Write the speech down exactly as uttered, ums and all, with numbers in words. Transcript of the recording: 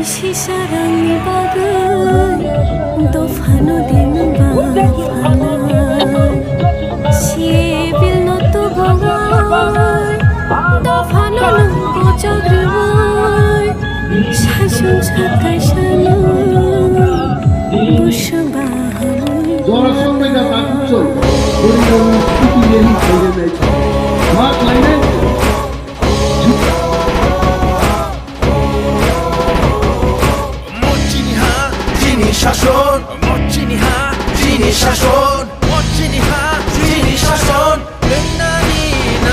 Sisarangni bagwi dophano din ba phalnai. Sibilno tubui dophano nung bujak rwui. Saichung sa kaisano buswk bahamwi. Jora songbai da takukchol, borok rok no sukui ye hi khaijak nai. Ma khlainai. Mochini ha, chini shason. Mochini ha, chini shason.